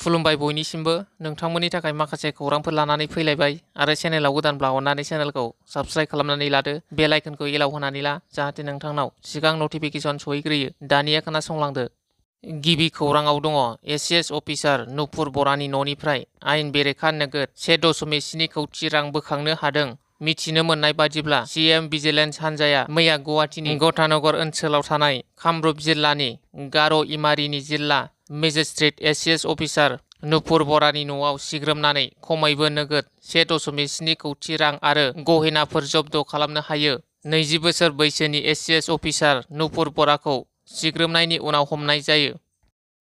खुलुमबाय बयनिसिमबो नोंथांमोननि थाखाय माखासे खौरांफोर लानानै फैलायबाय आरो चेनेलाव गोदानब्ला अननानै चेनेलखौ साबस्क्राइब खालामनानै लादो बेल आइकनखौ एलाव होनानै ला जाहाथे नोंथांनाव सिगां नटिफिकेसन सहैग्रोयो दानिया खोनासंलांदो। गिबि खौराङाव दङ एसिएस अफिसार नुपुर बरानि न'निफ्राय आयेन बेरेखा नोगोद 1.7 कौटि रां बोखांनो हादों। मिथिनो मोननाय बादिब्ला सीएम भिजिलेन्स हान्जाया मैया गुवाहाटीनि गथानगर ओनसोलाव थानाय कामरुप जिल्लानि गार' इमारिनि जिल्ला मेजिस्ट्रेट एसिएस अफिसार नुपुर बरानि न'आव सिग्रोमनानै खमैबो नोगोद 1.7 कौटि रां आरो गहेनाफोर जब्द खालामनो हायो। 20 बोसोर बैसोनि एसिएस अफिसार नुपुर बराखौ सिग्रोमनायनि उनाव हमनाय जायो।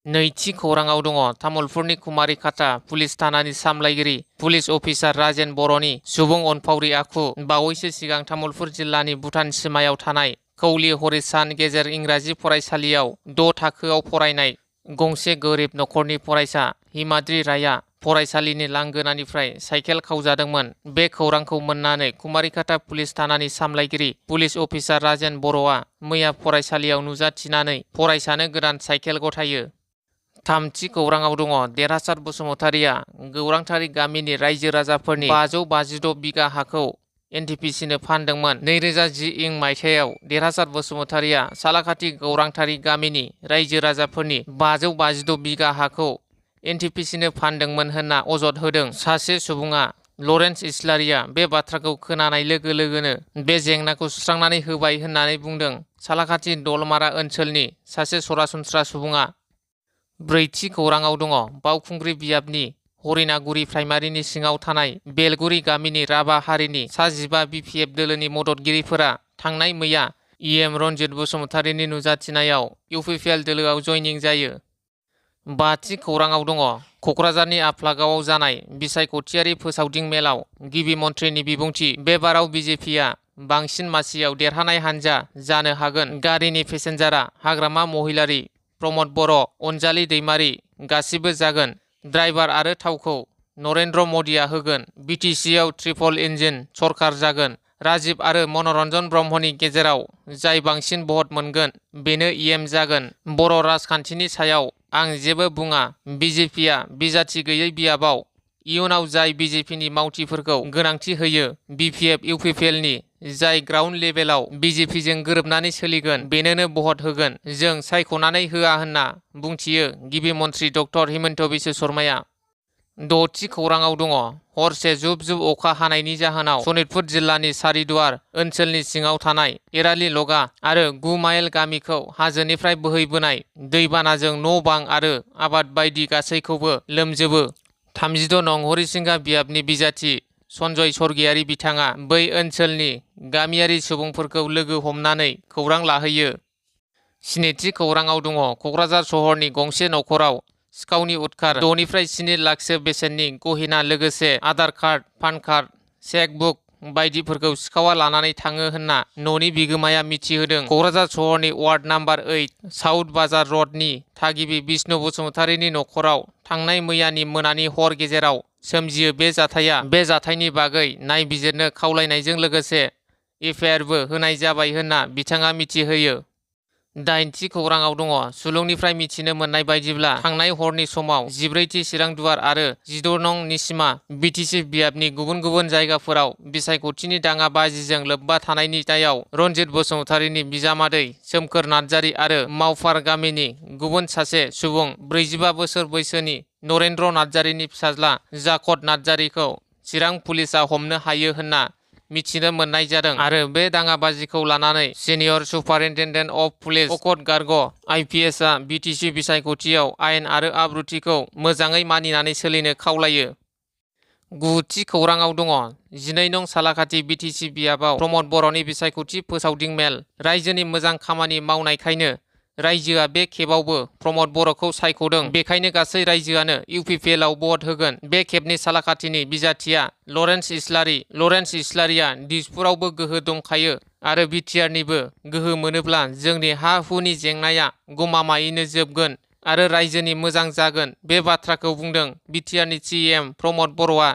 नैथि खौराङाव दङ तामुलपुरनि कुमारिकाटा पुलिस थानानि सामलायगिरि पुलिस अफिसार राजेन बर'नि सुबुं अनफावरि आखु। बावैसो सिगां तामुलपुर जिल्लानि भुटान सिमायाव थानाय कौली हरिसान गेजेर इंराजि फरायसालियाव 6 थाखोआव फरायनाय गंसे गोरिब नखरनि फरायसा हिमाद्रि रायआ फरायसालिनि लांगोनानिफ्राय साइकेल खावजादोंमोन। बे खौरांखौ मोननानै कुमारिकाटा पुलिस थानानि सामलायगिरि पुलिस अफिसार राजेन बर'आ मैया फरायसालियाव नुजाथिनानै फरायसानो गोदान साइकेल गथायो। थामथि खौराङाव दङ देरहासार बसुमतारिया गौरांथारि गामिनि रायजो राजाफोरनि 552 बिगा हाखौ एनटिपिसिनो फानदोंमोन। 2010 मायथाइयाव देरहासार बसुमतारिया सालाकाटि गौरांथारि गामिनि रायजो राजाफोरनि 552 बिगा हाखौ एनटिपिसिनो फानदोंमोन होनना अजद होदों। सासे सुबुङा लरेन्स इस्लारिया बे बाथ्राखौ खोनानाय लोगो लोगोनो बे जेंनाखौ सुस्रांनानै होबाय होननानै बुंदों सालाकाटि दलमारा ओनसोलनि सासे सरासनस्रा सुबुङा। ब्रैथि खौराङाव दङ बावखुंग्रि बियाबनि हरिनागुरि प्राइमारिनि सिङाव थानाय बेलगुरि गामिनि राभा हारिनि सा 15 बिपिएफ दोलोनि मददगिरिफोरा थांनाय मैया इएम रन्जित बसुमतारिनि नुजाथिनायाव इउपिपिएल दोलोआव जइनिं जायो। बाथि खौराङाव दङ कक्राझारनि आफलागावआव जानाय बिसायख'थियारि फोसावदिं मेलाव गिबि मन्थ्रिनि बिबुंथि। बे बाराव बिजेपिआ बांसिन मासियाव देरहानाय हान्जा जानो हागोन। गारिनि पेसेन्जारआ हाग्रामा महिलारि, प्रमद बर', अनजालि दैमारि गासिबो जागोन। ड्राइभार आरो थावखौ नरेन्द्र मदिया होगोन। बिटिसिआव ट्रिपल इन्जिन सरकार जागोन। राजीव आरो मनरन्जन ब्रह्मनि गेजेराव जाय बांसिन भट मोनगोन बेनो इएम जागोन। बर' राजखान्थिनि सायाव आं जेबो बुङा। बिजेपिआ बिजाथि गैयै बियाबाव इयुनाव जाय बिजेपिनि मावथिफोरखौ गोनांथि होयो बिपिएफ इउपिपिएलनि जाय ग्राउन्ड लेभेलाव बिजेपिजों गोरोबनानै सोलिगोन बेनोनो भट होगोन। जों सायख'नानै होआ होनना बुंथियो गिबि मन्थ्रि डक्टर हिमन्त बिश्व शर्माया। द'थि खौराङाव दङ हरसे जुब जुब अखा हानायनि जाहोनाव सनितपुर जिल्लानि सारिदुवार ओनसोलनि सिङाव थानाय एराली लगा आरो 9 माइल गामिखौ हाजोनिफ्राय बोहैबोनाय दैबानाजों न' बां आरो आबाद बायदि गासैखौबो लोमजोबो। 36 नं हरिसिंगा बियाबनि बिजाथि सन्जय सरगियारि बिथाङा बै ओनसोलनि गामियारि सुबुंफोरखौ लोगो हमनानै खौरां लाहैयो। स्निथि खौराङाव दङ कक्राझार सहरनि गंसे नखराव सिखावनि उदखार। 6 निफ्राय 7 लाखसो बेसेननि गहेना लोगोसे Aadhaar card, PAN card, cheque book बायदिफोरखौ सिखावा लानानै थाङो होनना न'नि बिगोमाया मिथिहोदों। कक्राझार सहरनि वार्ड नाम्बार 8 साउथ बाजार रडनि थागिबि बिष्णु बसुमतारिनि नखराव थांनाय मैयानि मोनानि हर गेजेराव सोमजियो बे जाथाया। बे जाथायनि बागै नायबिजिरनो खावलायनायजों लोगोसे एफआइआरबो होनाय जाबाय होनना बिथाङा मिथिहोयो। 8थि खौराङाव दङ सुलुंनिफ्राय मिथिनो मोननाय बायदिब्ला थांनाय हरनि समाव 14थि चिरांदुवार आरो 16 नं निसिमा बिटिसि बियाबनि गुबुन गुबुन जायगाफोराव बिसायख'थिनि दाङा बाजिजों लोब्बा थानायनि दायाव रन्जित बसुमतारिनि बिजामादै सोमखोर नार्जारि आरो मावफार गामिनि गुबुन सासे सुबुं 45 बोसोर बैसोनि नरेन्द्र नार्जारिनि फिसाज्ला जाखद नार्जारिखौ चिरां पुलिसआ हमनो हायो होनना मिथिनो मोननाय जादों आरो बे दाङाबाजिखौ लानानै सिनियर सुपारिनटेन्डेन्ट अफ पुलिस अकट गार्ग आइपिएसआ बिटिसि बिसायख'थियाव आयेन आरो आब्रुथिखौ मोजाङै मानिनानै सोलिनो खावलायो। 9थि खौराङाव दङ 12 नं सालाकाटि बिटिसि बियाबाव प्रमद बर'नि बिसायख'थि फोसावदिं मेल। रायजोनि मोजां खामानि मावनायखायनो रायजोआ बे खेबावबो प्रमद बर'खौ सायख'दों। बेखायनो गासै रायजोआनो इउपिपिएलआव भट होगोन। बे खेबनि सालाकाटिनि बिजाथिया लरेन्स इस्लारि। लरेन्स इस्लारिया दिसपुरावबो गोहो दंखायो आरो बिटिआरनिबो गोहो मोनोब्ला जोंनि हा हुनि जेंनाया गमामायैनो जोबगोन आरो रायजोनि मोजां जागोन। बे बाथ्राखौ बुंदों बिटिआरनि सिएम प्रमद बर'आ।